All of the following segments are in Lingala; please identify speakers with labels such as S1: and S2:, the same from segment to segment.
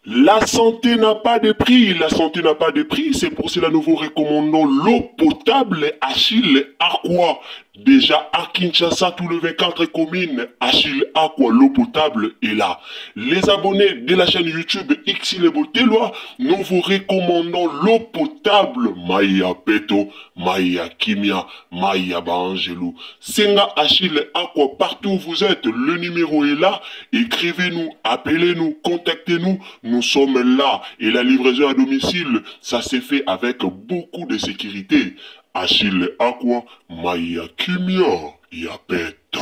S1: La santé n'a pas de prix, la santé n'a pas de prix, c'est pour cela nous vous recommandons l'eau potable Achille Aqua. Déjà à Kinshasa, tout le 24 communes, Achille Aqua, l'eau potable est là. Les abonnés de la chaîne YouTube Xile Boteloi, nous vous recommandons l'eau potable Maya Peto, Maya Kimia, Maya Baangelou. Senga Achille Aqua, partout où vous êtes, le numéro est là. Écrivez-nous, appelez-nous, contactez-nous. Nous sommes là. Et la livraison à domicile, ça s'est fait avec beaucoup de sécurité. Achille Aqua, Maya Kimia, Yapeta.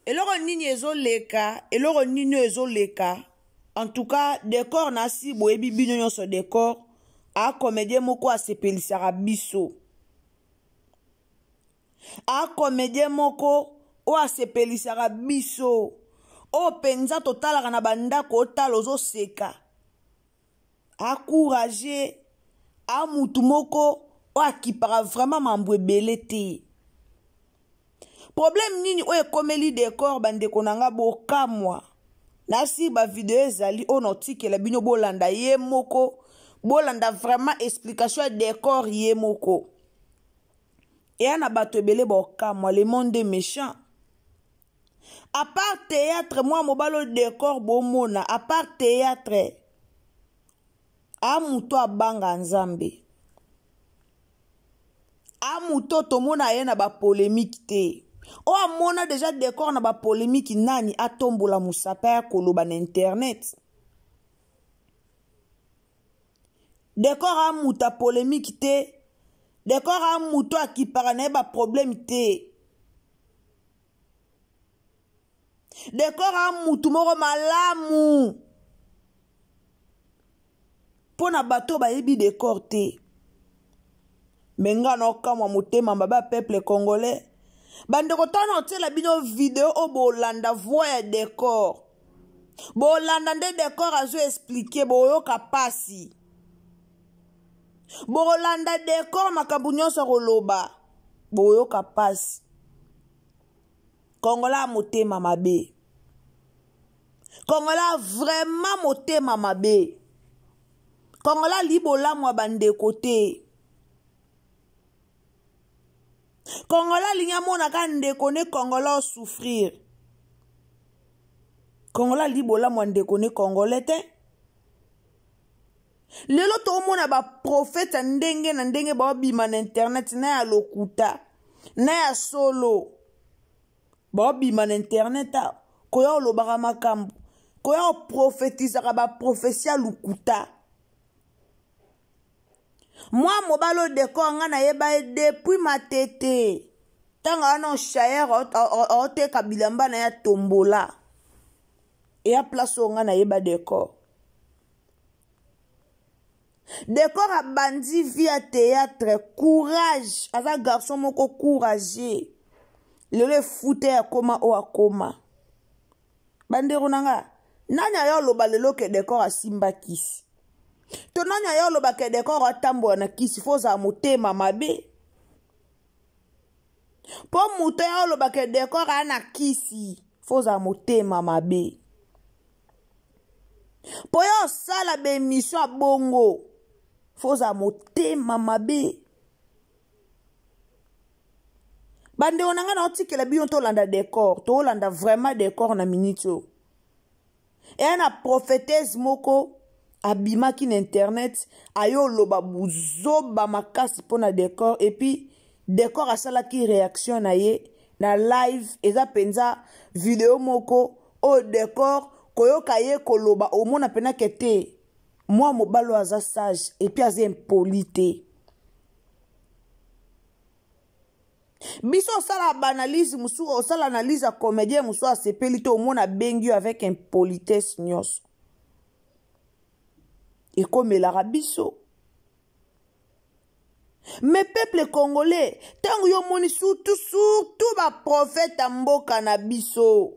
S2: Eloko nini ezoleka, eloko nini oyo ezoleka. En tout cas, décor nasi boyebi bino nyonso décor a comédien moko asepelisaka biso. A comédien moko oyo asepelisaka biso. Oyo mpenza totalaka na bandako otala ozoseka. A courage, a mutu moko oyo akipaka vraiment mambo ebele te. Problème nini oyo ekomeli décor bandeko na nga bokamwa. Nasi ba video ezali oyo naotikela bino bolanda ye moko, bolanda vraiment explication ya décor ye moko. Eya na bato ebele bokamwa, le monde est méchant. À part théâtre, moi mobalo décor bomona, à part théâtre, a moto abanga Nzambe. A moto tomona ye na ba polémique te. O amona déjà décor na ba polémique nani atombola musapa ya koloba na internet. Décor a muta polémique te. Décor a muto akipaka na ye ba problème te. Décor a mutu moko malamu. Pona bato bayebi décor te. Me nga na okamwa motema mabe ya peuple congolais. Bandeko tana otiela bino video oyo bolanda voix ya décor. Bolanda nde décor azo expliquer boyoka pasi. Bolanda décor makambo nyonso akoloba boyoka pasi. Congolais motema mabe. Congolais vraiment motema mabe. Congolais libola mwa bandeko te. Congolais alingi amonaka ndeko ne Congolais souffrir. Congolais libola mwa ndeko ne Congolais te. Lelo tomona ba prophète ya ndenge na ndenge baobima na internet na ya lokuta na ya solo. Baobima na internet a koya olobaka makambo, koya oprofetisaka ba prophétie ya lokuta. Mwa mobali oyo décor nga nayeba ye depuis matete. Ntango wana oshayer oteka bilamba na ya tombola. Eya place oyo nga nayeba décor. Décor abandi via théâtre, courage, aza garçon moko courageux. Lelo efute ya koma oyo akoma. Bandeko na nga, nani ayo aloba lelo ke décor asimba kisi? To nani ayo aloba ke décor atambola na kisi, fo ozala motema mabe. Po moto ayo aloba ke décor aya na kisi, fo ozala motema mabe. Po yo osala ba émission ya bongo, fo ozala motema mabe. Bandeko na nga na otikela bino tolanda décor, tolanda vraiment décor na minute oyo. Eya na prophétesse moko abimaki na internet, ayo loba buzoba makasi pona décor, et puis décor asalaki réaction na ye na live, eza penza vidéo moko oyo décor koyoka ye koloba omona pena ke te mwa mobali oyo aza sage et puis aza impoli te. Biso osala ba analyse mosusu, osala analyse ya comédien mosusu asepeli te, omona abengi yo avec impolitesse nyonso. Ekomelaka biso. Mais peuple congolais, tango yo moni surtout, surtout ba prophète ya mboka na biso.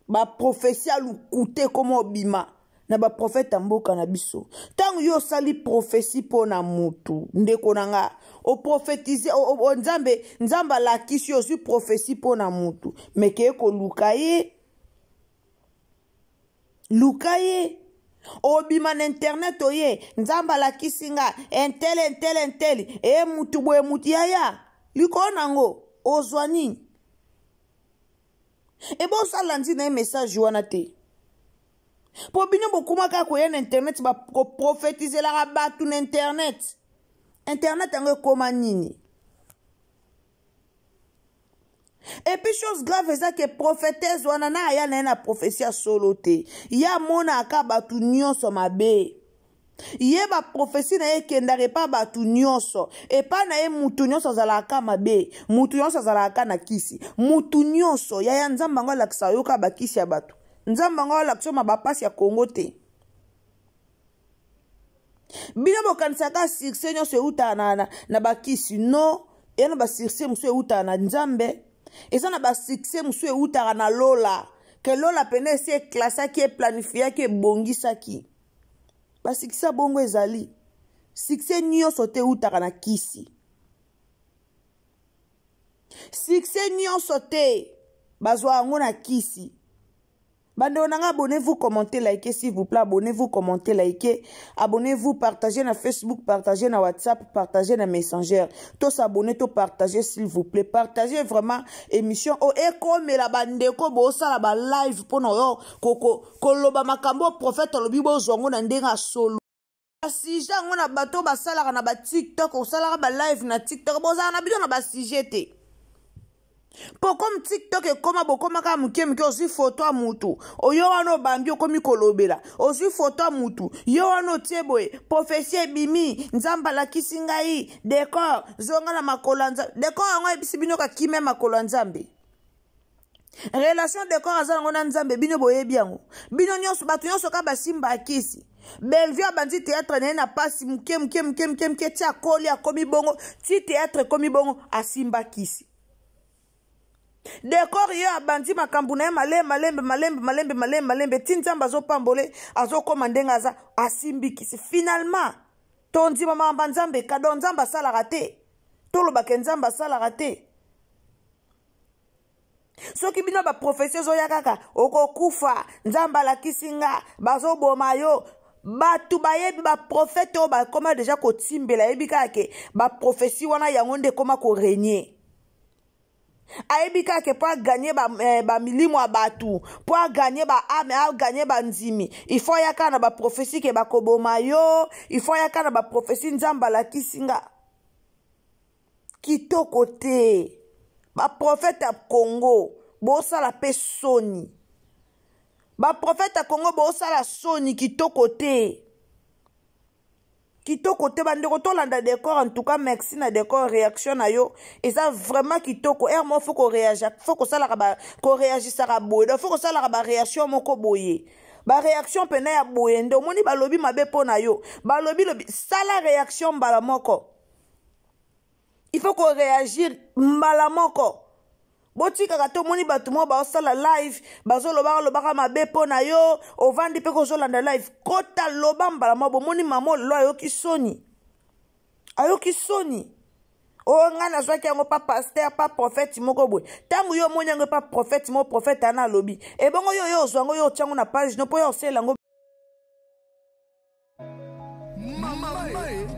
S2: Ba prophétie ya lokute koma obima. Na baprofete ya mboka na biso, ntango yo osali profesi mpo na mutu, ndeko na nga, oprofetize Nzambe, Nzambe alakisi yo, ozwi profesi mpo na mutu, mekeye koluka ye, luka ye. Obima na internet, oye, Nzambe alakisi nga entele entele entele, e mutu boye mutu yaya likolo nango ozwa nini? Ebosala ntina ye message wana te, mpo bino bokoma kaka koya na internet, bakoprofetizelaka bato na internet. Internet yango ekóma nini? Et puis, chose grave eza ke prophétesse wana na aya na ye na prophétie ya solo te. Ye amonaka bato nyonso mabe. Ye baprophétie na ye ekendaka epa bato nyonso. Epa na ye, mutu nyonso azalaka mabe, mutu nyonso azalaka na kisi, mutu nyonso. Yaya, Nzambe yango alakisa yo kaka bakisi ya bato? Nzambe yango alakisa yo ma bapasi ya Kongo te? Bino bokanisaka succès nyonso eutaka na bakisi? No, eya na basuccès mosusu eutaka na Nzambe, eza na basuccès mosusu eutaka na lola, ke lola pene esi eklasaki, eplanifiaki, ebongisaki basuccès bongo. Ezali succès nyonso te eutaka na kisi, succès nyonso te bazwa yango na kisi. Bandeko na nga, abonnez-vous, commentez, likez, s'il vous plaît. Abonnez-vous, commentez, likez, abonnez-vous, partagez na Facebook, partagez na WhatsApp, partagez na Messenger. To s'abonner, to partager, s'il vous plaît. Partagez vraiment émission o ekomela bandeko. Bosala ba live mpona oyo koloba makambo prophète alobi, bozwa yango na ndenge ya solo. Basujet yango na bato basalaka na baTikTok, osalaka balive na TikTok, bozala na bino na basujet te, mpo comme TikTok ekóma, bokóma kaka moke moke. Ozwi foto ya mutu oyo wana, obambi, okomi kolobela. Ozwi foto ya mutu yo wana, otie boye, prophétie ebimi, Nzambe alakisi ngai Décor zonga na makolo ya Nzambe. Décor yango ayebisi bino kakime makolo ya Nzambe? Relation Décor aza nango na Nzambe, bino boyebi yango? Bino nyonso, bato nyonso kaka basimba akisi. Bellevue abandi théâtre na ye na pasi, moke moke moke moke moke, ti akoli, akomi bongo, ti théâtre ekomi bongo, asimba kisi. Décor ye abandi makambo na ye malembe malembe malembe malembe malembe malembe, ti Nzambe azopambole, azokóma ndenge aza, asimbi kisi. Finalement tondima makambo ya Nzambe kado. Nzambe asalaka te, tolobaka Nzambe asalaka te. Soki bino baprophétie ezoya kaka, okokufa, Nzambe alakisi nga bazoboma yo, bato bayebi baprofete oyo bakóma deja kotimbela, yebi kaka ke baprophétie wana yango nde ekóma korégner. Ayebi kaka ke mpo agagner bamilimo ya bato, mpo agagner baâme, agagner bandimi, il faut aya kaka na baprophétie ke bakoboma yo, il faut aya kaka na baprophétie Nzambe alakisi nga. Kitoko te. Baprofete ya Congo, bosala mpe soni. Baprofete ya Congo, bosala soni. Kitoko te, kitoko te. Bandeko, tolanda Décor. En tout cas, merci na Décor, réaction na yo eza vraiment kitoko. Heure moko faut koréagir, faut kosalaka, koréagisaka boye. Donc faut kosalaka baréaction moko boye, baréaction mpena ya boye nde omoni balobi mabe mpo na yo, balobi lobi, sala réaction mbala moko. Il faut koréagir mbala moko. Botikaka te. Omoni bato moko baosala live, bazolobaka lobaka mabe mpo na yo, ovandi mpe kozolanda live, kota loba mbala moko. Bomoni mama lelo ayoki soni, ayoki soni. Oyo ngai nazwaki yango pa pasteur, pa prophète moko boye. Ntango yo omoni yango pa prophète moko, prophète ana alobi ebongo, yo yo ozwa yango, yo otya yango na page no mpo yo osala yango.
S3: Mama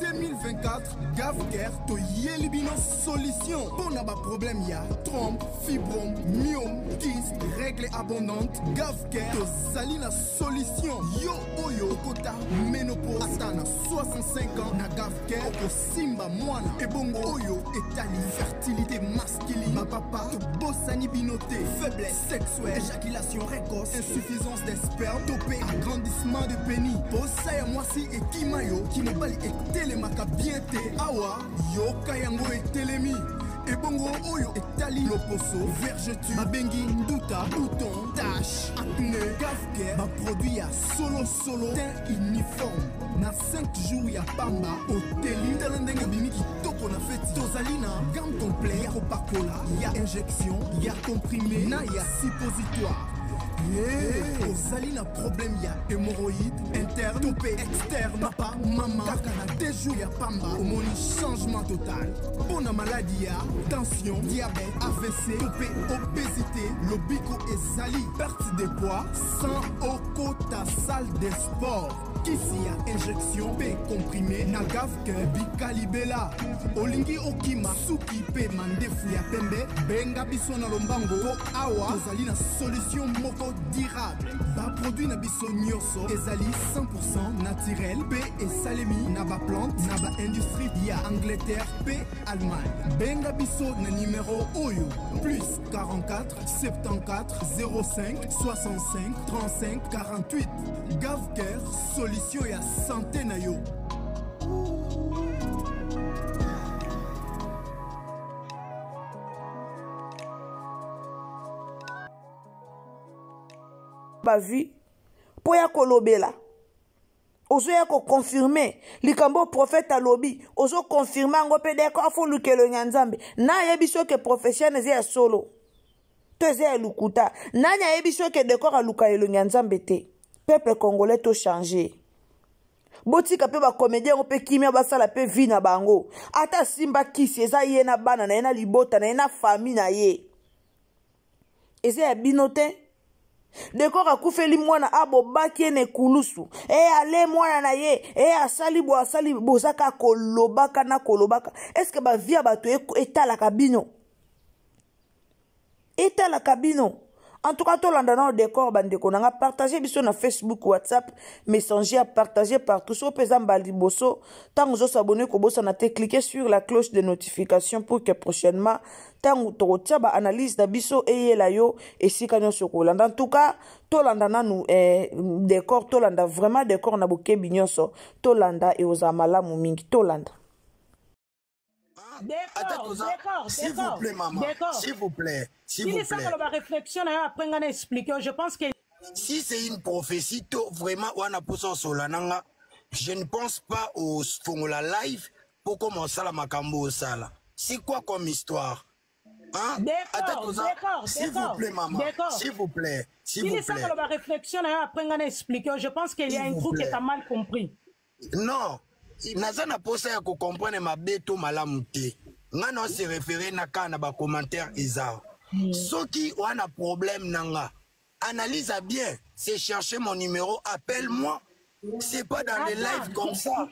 S3: 2024, Gavker toyeli bino solution mpo na baproblème ya trompe, fibrome, myome, kyste, règle abondante. Gavker tozali na solution. Yo oyo okota ménopause ata na 65 ans, na Gavker okosimba mwana. Ebongo oyo etali fertilité masculine, bapapa tobosani bino te. Faiblesse sexuelle, éjaculation précoce, insuffisance des sperme to mpe agrandissement de pénis, posa ya mwasi ekima yo, kimobali etelemaka bien te, awa yoka yango etelemi. Ebongo oyo etali loposo, vergeture, babengi nduta, bouton, tache, acné, Gafker baproduit ya solosolo, teint uniforme na 5 jours ya pamba, oteli, tala ndenge obimi kitoko na feti. Tozali na gamme complet ya kopakola, ya injection, ya comprimé na ya suppositoire. Hey, ozali na problème ya hémorroïde interne to mpe externe, papa, mama, kaka na 2 jours ya pamba omoni changement total. Mpo na maladi ya tension, diabète, AVC to mpe obésité, lobiko ezali. Perte de poids sans okota salle de sport, kisi ya injection mpe comprimé na Gavke bikalibela. Olingi okima suki mpe mandefu ya pembe, benga biso na lombango mpo awa tozali na solution moko durable. Baproduit na biso nyonso ezali 100% naturel mpe esalemi na baplante na baindustrie ya Angleterre mpe Allemagne. Benga biso na numero oyo: plus 44 74 05 65 35 48. Gavcare, solution ya santé na yo.
S2: Bavi mpo ya kolobela, ozoya koconfirme likambo oyo prophète alobi, ozoconfirme yango mpe. Deko afoluka elongi ya Nzambe. Na ayebi soki prophétie wana eza ya solo to eza ya lukuta? Nani ayebi soki Dekor aluka elongi ya Nzambe te? Peuple congolais, tochange. Botika mpe bacomédien yango mpe kimia, basala mpe vie na bango. Ata asimba kisi, eza ye na bana na ye, na libota na ye, na famille na ye, eza ya bino te. Dekor akufeli mwana, abobaki ye na ekulusu e ale mwana na ye e asali bo asali. Bozaka kolobaka na kolobaka. Est-ce bavie ya bato etalaka bino? Etalaka bino? En tout cas, tolanda nao Décor. Bandeko na nga, partage biso na Facebook, WhatsApp, Messenger, partage partout. So mpe eza mbala liboso ntango ozosabone, kobosana te, cliquez sur la cloche de notification pour que prochainement ntango tokotia baanalyse na biso eyela yo esika nyonso kolanda. En tout cas, tolanda nanu Décor, tolanda vraiment Décor na bokebi nyonso. Tolanda, ekozala malamu mingi. Tolanda.
S4: Décor,
S5: s'il vous plaît, maman, s'il vous plaît, s'il vous plaît.
S4: La réflexion après nga na expliquer, je pense que
S5: si c'est une prophétie to vraiment wana posa osola nanga, je ne pense pas au fongola live pour commencer la makambo osala. C'est quoi comme histoire, hein?
S4: Décor, décor,
S5: s'il vous plaît, maman, s'il vous plaît, s'il vous plaît.
S4: La réflexion après nga na expliquer, je pense qu'il y a un truc que tu as mal compris.
S5: Non, naza na posa ya kocomprendre mabe to malamu te. Nga na se référé na kaka na bacommentaire eza. Soki wana problème na nga, analyse à bien, c'est chercher mon numéro, appelle-moi, c'est pas dans les lives comme ça.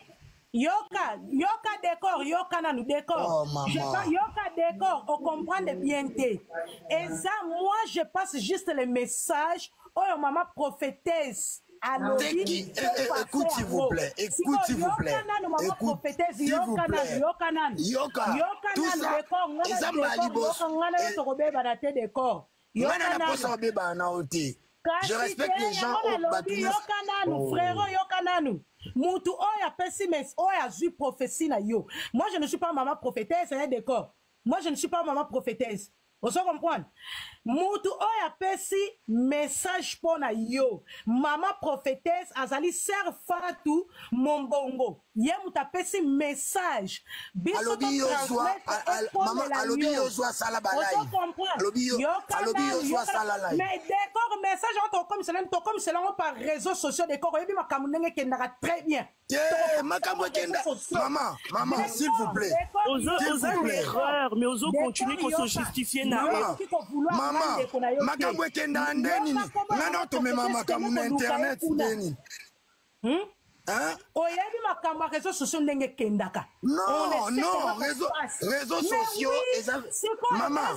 S4: Yoka, yoka Décor, yoka nanu Décor.
S5: Oh, maman.
S4: Je pas, yoka Décor, on comprend bien te. Et ça, moi je passe juste le message oyo mama prophétesse
S5: alobi. Qui, eh, eh, écoute s'il vous plaît, écoute s'il vous plaît,
S4: écoute s'il vous plaît, yoka nanu,
S5: yoka,
S4: yoka
S5: tout
S4: nanu
S5: ça
S4: Décor,
S5: eza mbali
S4: yoka ngana yo tokobebana te, Décor.
S5: Nga na posa obebana na yo te. Je respecte les gens
S4: oyo bato. Yoka nanu, frérot, yoka nanu. Mutu oyo apesi mes oyo azwi prophétie na yo, moi je ne suis pas maman prophétesse, hein, Décor. Moi je ne suis pas maman prophétesse, ozo comprendre? Mutu oyo apesi message mpo na yo, mama prophétesse azali sœur Fatu Mombongo. Ye mutu apesi message, biso
S5: alobi yozwa, mama alobi yozwa, asala balive, alobi yozwa, asala live.
S4: Mais Décor, message yango tokomisela, tokomisela yango par réseaux sociaux. Décor, oyebi makambo ndenge ekendaka très bien.
S5: Te, makambo ekenda, mama, mama, s'il vous plaît.
S6: Oza erreur, mais ozo continuer kose justifier na
S5: Mama, makambo ekenda nde nini? Nga na tomema makambo na internet nde nini?
S4: Oyebi makambo ya réseaux sociaux ndenge ekendaka.
S5: Non, non, réseaux sociaux eza, mama,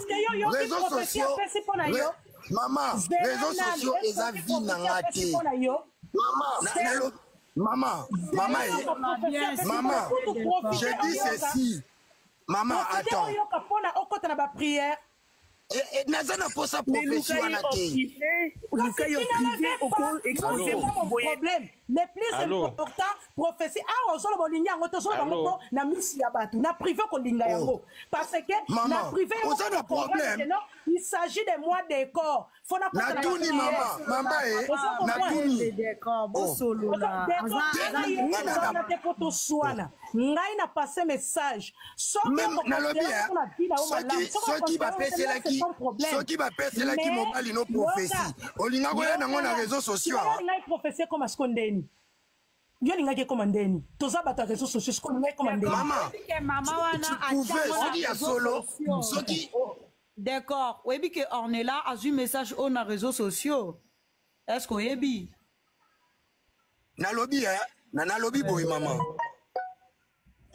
S5: réseaux sociaux, mama, réseaux sociaux eza vie na nga te. Mama, mama, mama, mama, je dis ceci, mama, attends.
S4: Oyoka mpona okota na baprière.
S5: Naza na posa prophétie wana te.
S6: Luka yo privé, oko-expose.
S4: Problème le plus important, prophétie awa ozoloba olingi yango te, ozoloba yango mpo na misi ya bato. Na privé kolinga yango parce que na privé
S5: oza na problème.
S4: Non, il s'agit de moi, Décor.
S5: Faut natuni mama, mama e natuni.
S4: Bosolola te po toswana. Ngai na passe message.
S5: Nalobi soki bapeselaki mobali no prophétie. Olinga koya nango na réseaux sociaux.
S4: Yo olingaki prophétie ekoma siko ndeni? Yo olingaki ekoma ndeni? Toza bato ya réseaux sociaux, siko olingaki ekoma ndeni?
S5: Mama,
S7: mama wana
S5: tu pouvais, soki ya solo, soki
S7: D'accord, oyebi ke Ornella azwi message oyo na réseaux sociaux. Est-ce que oyebi?
S5: Nalobi eh, na nalobi boye mama.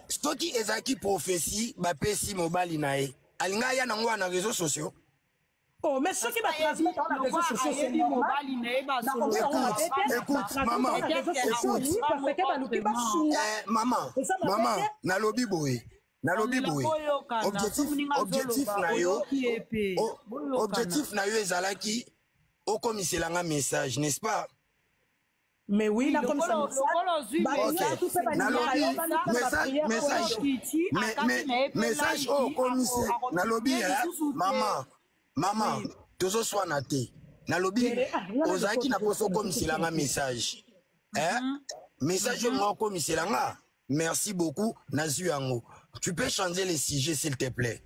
S5: Soki ezalaki prophétie bapesi mobali na ye, alinga aya nango wana na réseaux sociaux.
S4: Oh, mais soki ba transmettre na réseaux sociaux, c'est normal.
S5: Écoute, écoute, maman, écoute.
S4: Parce que baluki basunga.
S5: Eh, maman, maman, nalobi boye. Nalobi boye. Objectif, objectif na yo, objectif na yo ezalaki okomisela nga message, n'est-ce pas?
S4: Mais oui, là, comme ça,
S5: nalobi message, message, mais message oyo okomise, nalobi mama, mama, tozoswana te. Nalobi ozalaki na posa okomisela nga message, eh? Message oyo nga okomisela nga, merci beaucoup, nazwi yango. Tu peux changer le sujet, s'il te plaît?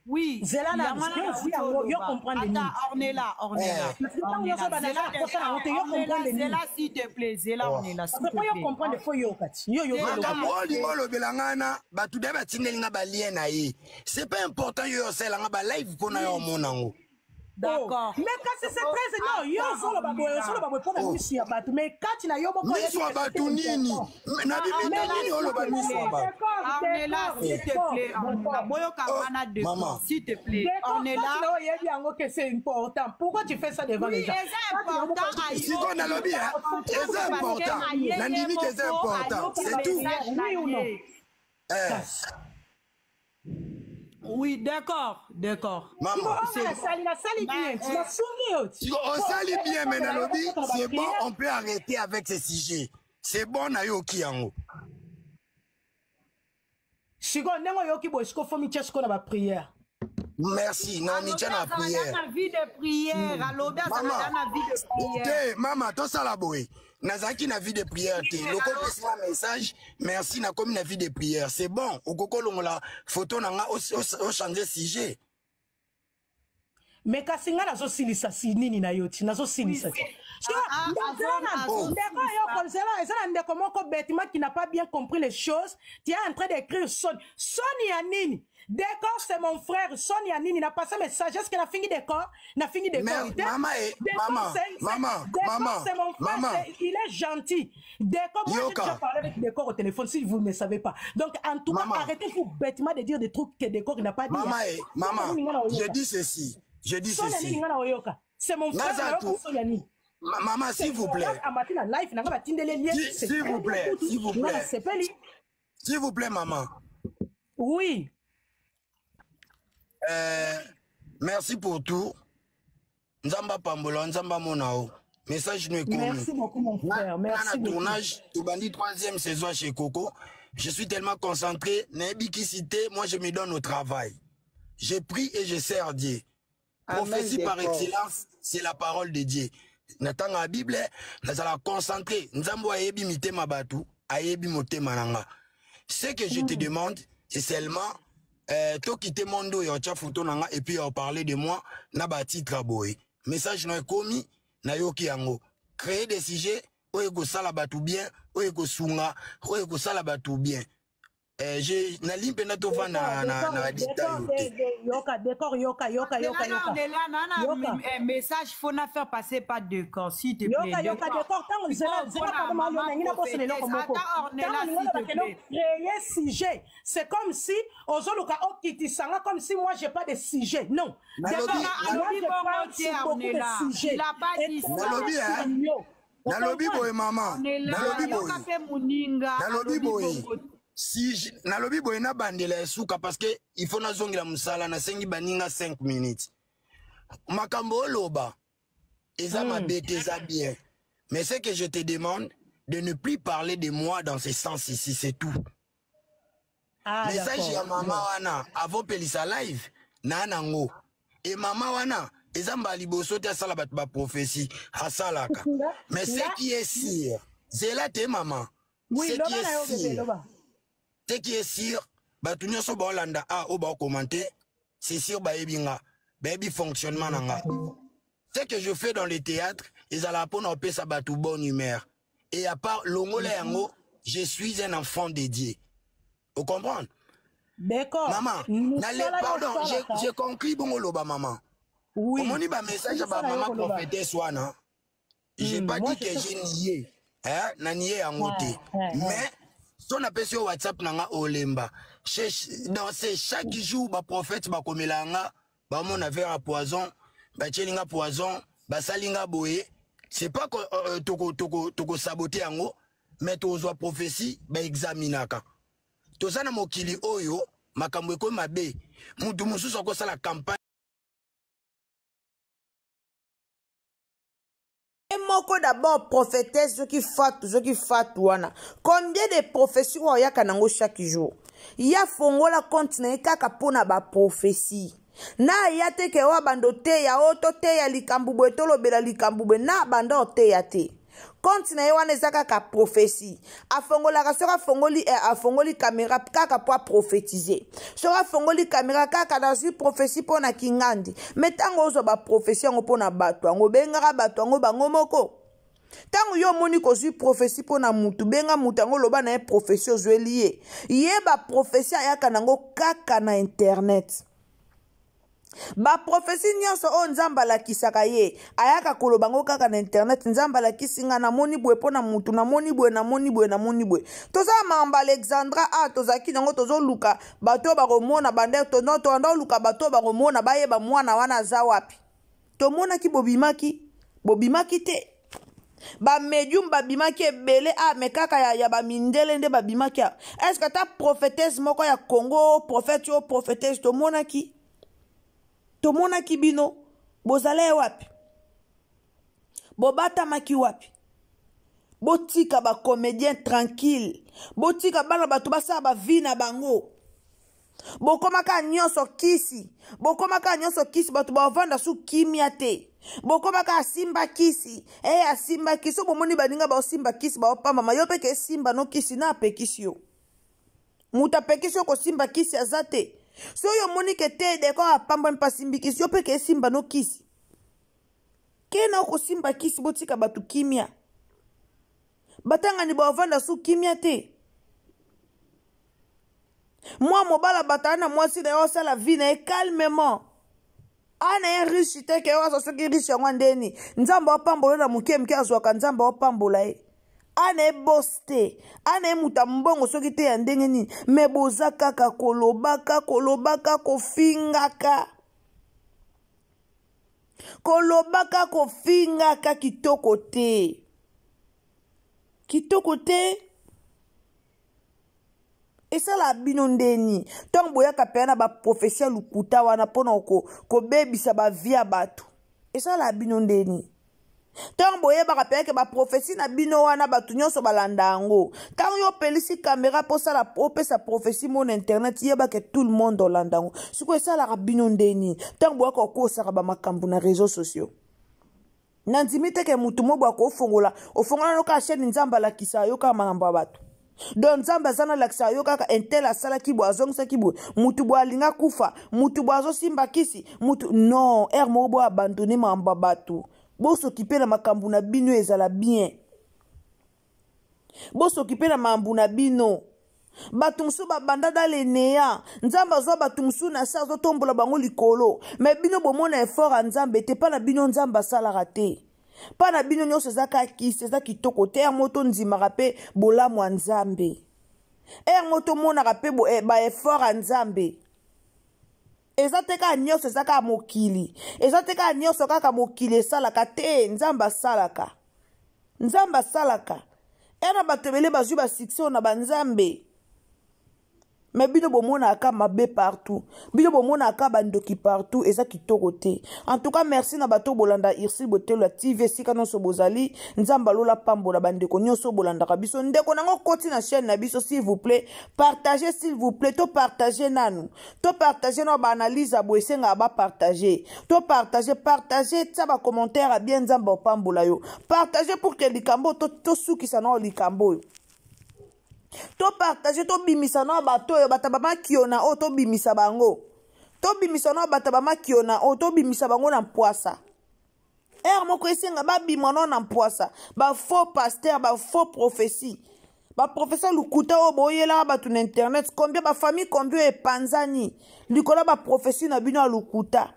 S7: Oui,
S4: zela na yango, yo comprendre nini?
S7: Ornella, Ornella. Zela, s'il te plaît, zela Ornella, s'il te plaît.
S4: Yo comprendre, faut yo kati. Yo yo.
S5: Makambo olingo olobela ngai na bato de batindeli nga balien na ye, c'est pas important. Yo osala nga balive mpo na yo omona yango.
S7: D'accord.
S4: Oh. Mais kasi c'est très non, yo ozoloba boye, ozoloba boye mpona misu ya bato, mais kati na yo moko
S5: misu ya bato nini? Na bimita nini oloba misu ya bato?
S7: Ornella, s'il te plaît, Ornella, boyoka wana de, s'il te plaît.
S4: Ornella, oyebi yango que c'est important. Pourquoi tu fais ça devant les gens?
S7: Eza important.
S5: Sikoyo nalobi eza important, nandimi ke eza important, c'est tout.
S4: Oui ou non?
S7: Oui, d'accord, d'accord.
S5: Maman,
S4: nasali bien, nasungi yo.
S5: Osali bien, mais nalobi, c'est bon, on peut arrêter avec ce sujet. C'est bon, nayoki yango.
S4: Sikoyo ndenge oyoki boye, sikoyo fo mitia sikoyo na baprière.
S5: Merci, na mitia na prière.
S7: Na vie de prière, alobi azalaka na vie de prière.
S5: Te, mama, tosala boye. Nazalaki na vie de prière te. Loko opesi nga message, merci, nakomi na vie de prière. C'est bon, okoki olongola photo na nga, ochange sujet.
S4: Mais kasi nga nazosilisa si nini na yo ti nazosilisa ti ndeko yo kozela eza na ndeko moko bêtement qui n'a pas bien compris les choses. Tu es en train d'écrire soni, soni ya nini? Décor, c'est mon frère. Soni ya nini? Na passé message, est-ce que na fingi décor? Na fingi décor te?
S5: Mama, mama, mama,
S4: Décor, c'est mon frère, il est gentil. Décor, moi j'ai déjà parlé avec Décor au téléphone, si vous ne savez pas. Donc en tout cas, arrêtez-vous bêtement de dire des trucs que Décor n'a pas dit.
S5: Mama, maman, je dis ceci. Je dis ceci.
S4: C'est mon frère.
S5: Maman, s'il vous plaît. S'il vous plaît, s'il vous plaît. S'il vous plaît, maman.
S4: Oui.
S5: Merci pour tout. Nzamba Pambola, Nzamba Monao. Message nous est connu.
S4: Merci beaucoup, mon frère. Merci beaucoup.
S5: Tournage, Toubandi, troisième saison chez Coco. Je suis tellement concentré. Nébikicité, moi je me donne au travail. J'ai pris et je sers Dieu. Prophétie par excellence, c'est la parole de Dieu. Natanga la Bible, nazala concentré. Nzambo ayebi mitema batu, ayebi motema nanga. Ce que je te demande, c'est seulement to quitter monde oyo tia photo nanga et puis parler de moi na ba titre boy. Message no ekomi na yoki yango. Créer des sujets oyo ekosala batu bien, oyo ekosunga, oyo ekosala batu bien. Nalingi mpenza tovanda na détail te.
S4: Yoka décor, yoka, yoka, yoka, yoka.
S7: Yoka message faut na faire passer par décor, s'il te plaît.
S4: Yoka, yoka, décor, tango zela zela pardon, ma yo nangi na bosana eloko moko. Tango lingo na bakeno créer sujet, c'est comme si ozoluka okitisanga, comme si moi j'ai pas de sujet. Non.
S5: Nalobi,
S4: moi je parle sur beaucoup de sujets.
S7: Il a pas dit ça.
S5: Nalobi, hein. Nalobi boye, mama. Nalobi boye. Nalobi boye. Si nalobi boye na bandela esuka parce que il faut nazongela mosala, nasengi baninga 5 minutes. Makambo oloba eza mabe te, eza bien. Mais ce que je te demande, de ne plus parler de moi dans ce sens ici, c'est tout.
S4: Ah,
S5: message ya mama wana avant pelisa live na nango. Et mama wana eza mbala liboso te asala bato ba prophétie asalaka. Mais ce qui est sûr, zela te mama.
S4: Oui,
S5: ce qui est sûr, ce qui est sûr, bato nyonso baolanda a oyo baokomante, c'est sûr bayebi nga, bayebi fonctionnement na nga. Ce que je fais dans le théâtre, ezalaka mpona kopesa bato bonne humeur. Et à part longola yango, je suis un enfant dédié. Vous comprenez?
S4: D'accord.
S5: Maman, nale, pardon, j'ai conclu bongo loba maman.
S4: Oui.
S5: Omoni ba message ba maman prophétesse wana. J'ai pas dit que j'ai nié. Hein, na nié yango te. Mais so napesi yo WhatsApp na nga olemba. Dans c'est chaque jour ba prophète bakomela nga bamona verre à poison, batieli nga poison, basali nga boye. C'est pas que toko toko toko saboter yango, mais tozwa prophétie ba examinaka. Toza na mokili oyo makambo ekomi mabe. Mutu mosusu akosala campagne
S2: moko d'abord prophétesse soki fatu soki fatu wana combien de prophétie oyo oyaka nango chaque jour ya fongola compte na ye kaka mpo na baprophétie na aya te ke oyo abanda oteya oyo toteya likambo boye tolobela likambo boye na abanda oteya te compte na ye wana eza kaka prophétie afongolaka soki afongoli eh, afongoli kamera kaka mpo aprofetize soki afongoli kamera kaka nazwi prophétie mpo na kingandi me ntango ozwa baprophétie yango mpo na bato yango obengaka bato yango bango moko ntango yo omoni kozwi prophétie mpo na mutu benga mutu yango oloba na ye prophétie ozweli ye ye baprophétie ayaka nango kaka na internet Baprofesi nyonso oyo Nzambe alakisaka ye, ayaka koloba yango kaka na internet. Nzambe alakisi nga, namoni boye mpo na mutu, namoni boye, namoni boye, namoni boye. Toza na makambo Alexandra a tozalaki nango, tozoluka bato oyo bakomona bande, tobanda koluka bato oyo bakomona bayeba mwana wana aza wapi. Tomonaki bobimaki, bobimaki te. Ba medium babimaki ebele a me kaka ya, ya bamindele nde babimaki a. Est-ce que ata prophétesse moko ya Congo, prophète yo prophétesse tomonaki? Tomonaki bino bozala ye wapi? Bobatamaki wapi? Botika ba comédien tranquille. Botika bana bato basala ba vie na bango. Bokomaka nyonso kisi. Bokomaka nyonso kisi bato bavanda su kimia te. Bokomaka asimba kisi. Eh asimba kisi. Bomoni baninga baosimba kisi baopambama yo pe ke simba no kisi na apekisi yo. Moto apekisi yo kosimba kisi aza te. Soki omoni ke te deko apambwa mpe asimbi kisi yo pe ke simba no kisi. Kena okosimba kisi botika bato kimia. Batangani bavanda su kimia te. Mwa mobala batala na mwasi na ye osala vie na ye calmement. Ana ye riche te ke oyo soki riche yango ndeni. Nzambe apambola na moke moke azwaka Nzambe apambola ye. Ana ye boss te. Ana ye moto ya mbongo soki te ya ndenge nini. Me boza kaka kolobaka kolobaka kofingaka. Kolobaka kofingaka kitoko te. Kitoko te. Esala bino ndeni ntango boyaka mpenza na baprofesi ya lokuta wana mpona kobebisa bavie ya bato. Esala bino ndeni ntango boyebaka mpenza ke baprofesi na bino wana bato nyonso balanda yango. Ntango yo opelisi kamera mpo osala opesa profesi mo na internet, yeba ke tout le monde olanda yango. Sikoyo esalaka bino ndeni ntango boyaka kokosaka bamakambo na réseaux sociaux. Nandimi te ke mutu moko akofongola ofongola no kaka chaîne Nzambe alakisa yo kaka makambo ya bato. Donc Nzambe aza na lakisa yo kaka intel asalaki boye azongisaki boye mutu boye alinga kufa mutu boye azosimba kisi mutu non heure moko boye abandonne makambo ya bato. Bosokipe na makambo na bino ezala bien. Bosokipe na makambo na bino. Bato mosusu babanda dans le néant. Nzambe azwa bato mosusu na se azotombola bango likolo. Mais bino bomona effort ya Nzambe te, pa na bino Nzambe asalaka te. Pa na bino nyonso eza kaka kisi, eza kitoko te. Yango tondimaka mpe bolamu ya Nzambe. Yango tomonaka mpe ba effort ya Nzambe. Eza te kaka nyonso eza kaka mokili. Eza te kaka nyonso kaka mokili esalaka te. Nzambe asalaka. Nzambe asalaka. Ena bato ebele bazwi ba succès na ba Nzambe. Mais bino bomonaka mabe partout. Bino bomonaka bandoki partout, eza kitoko te. En tout cas, merci na bato bolanda Ursule Botelo ya TV esika nyonso bozali. Nzambe alola pambola bandeko nyonso bolandaka biso. Ndeko nango koti na chaîne na biso s'il vous plaît. Partagez s'il vous plaît, to partager nanu. To partager na ba analyse ya boye esenga ba partager. To partager, partager tia ba commentaire ya bien Nzambe opambola yo. Partager pour que likambo to to sukisa na likambo yo. To partager to bimisa na bato oyo bato ba makiona oyo to bimisa bango. To bimisa na bato ba makiona oyo to bimisa bango na mpwasa. Heure moko esenga babima no na mpwasa, ba faux pasteur, ba faux prophétie, baprofesa lokuta oyo boyelaka bato na internet. Combien bafamille, combien epanzani likolo ya baprofesi na bino ya lokuta?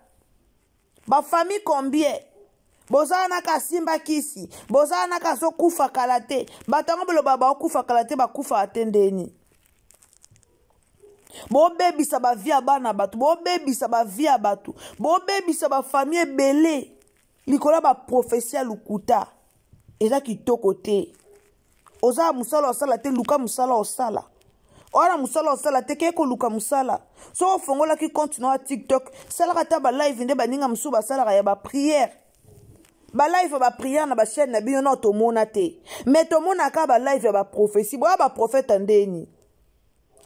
S2: Bafamille combien bozala naka asimba kisi, bozala naka azokufa kala te? Bato yango boloba baokufa kala te, bakufaka te ndeni? Bobebisa bavie ya bana bato, bobebisa bavie ya bato, bobebisa bafamille ebele likolo ya baprofesi ya lokuta. Eza kitoko te. Oza mosala osala te, luka mosala osala. Wana mosala osala te, kei koluka mosala. Soki ofongolaki compte na ya TikTok, salaka ata balive nde baninga mosusu basalaka ya bapriere, balive ya bapriere na bachaîne na bino. No, tomona te, me tomonaka balive ya baprofesi. Boya baprofete ndeni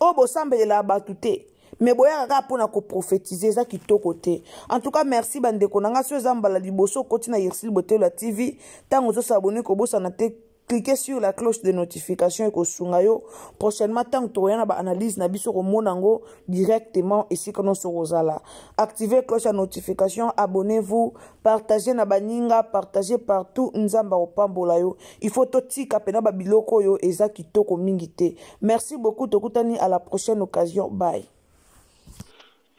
S2: oyo bosambelelaka bato te, me boyaka kaka mpona koprofetize. Eza kitoko te. En tout cas, merci bandeko na ngai. So eza mbala liboso okoti na Ursile Botelo ya TV, ntango ozosabone, kobosana te, cliquez sur la cloche de notification. Ekosunga yo prochainement ntango tokoya na baanalyse na biso, komona yango directement esika nyonso kozala. Activez cloche ya notification, abonnez-vous, partagez na baninga, partagez partout. Nzambe akopambola yo. Il faut totika mpena babiloko oyo, eza kitoko mingi te. Merci beaucoup, tokutani à la prochaine occasion. Bye.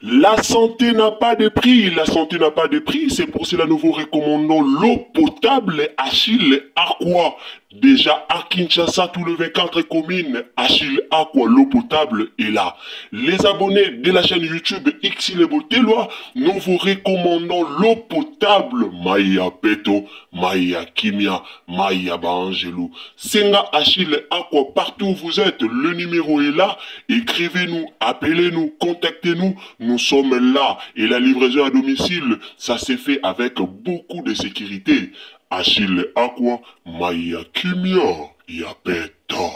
S1: La santé n'a pas de prix, la santé n'a pas de prix, c'est pour cela nous vous recommandons l'eau potable Achille Aqua. Déjà à Kinshasa, tout le 24 communes, Achille Aqua, l'eau potable est là. Les abonnés de la chaîne YouTube Xile Boteloi, nous vous recommandons l'eau potable Maya Peto, Maya Kimia, Maya Baangelou. Senga Achille Aqua, partout où vous êtes, le numéro est là. Écrivez-nous, appelez-nous, contactez-nous. Nous sommes là. Et la livraison à domicile, ça s'est fait avec beaucoup de sécurité. Achille Aqua, Maya Kimia, Yapeto.